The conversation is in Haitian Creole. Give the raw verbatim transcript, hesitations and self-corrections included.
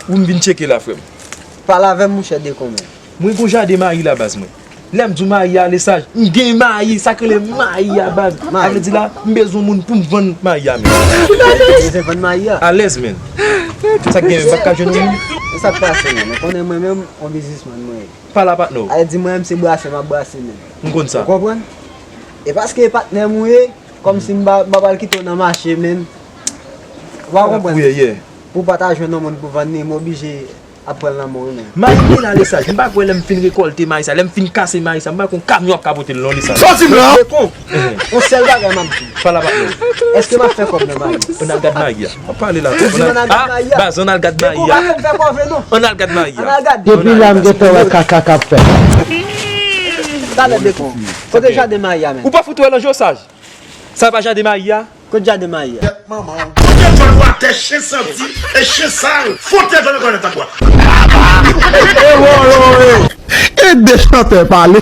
Pou m vin tcheke la, frè m. Pale avè m, monchè Dekon, men. Mwen gon jaden mayi la, baz mwen. Lè m di w mayi a, Lesaj, m gen mayi, sa k rele mayi a, baz. Sa vle di la, m bezwen moun pou m vann mayi a, men. Ou bezwen vann mayi a? Alèz, men. Sa k gen, men, m pa ka jwenn yon moun. E sa k pase, men? Ou konnen mwen menm, yon biznismann mwen ye. Pale a patnè w. Ale di mwen menm se brase m ap brase, men. M konn sa. Ou konprann? E paske e patnè m ou ye, kòmsi m pa m pa pral kite w nan mache, men. Ou pa konprann? Pou ye, ye. Pou w pa ta jwenn yon moun pou vann li, m oblije ap pran l nan men w, men. Mayi m gen la, Lesaj, m pa kwè lè m fin rekòlte mayi sa, lè m fin kase mayi sa, m pa kwè yon kamyon ap ka pote l non, Lesaj. Sòti m la! Dekon, yon sèl bagay m ap di w. Pale a patnè w. Èske m ap fè kòb nan mayi? Ann al gad mayi a. W ap pale la. Ou di m ann al gad mayi a? Baz, ann al gad Dekon, mayi a. Pa fè m fè kòve, non. Ann al gad mayi a. Ann al gad. Depi la m gentan wè kaka k ap fèt. Talè, Dekon. Kote jaden mayi a, men? Ou pa fout wè lanje w, Saj? Sa pa jaden mayi a? Kote jaden mayi a? Tèt manman w. Fout tèt jòn w atè, chen santi, e chen sal. Fout tèt jòn nan kòlèt ak bwa. E de chantè pale.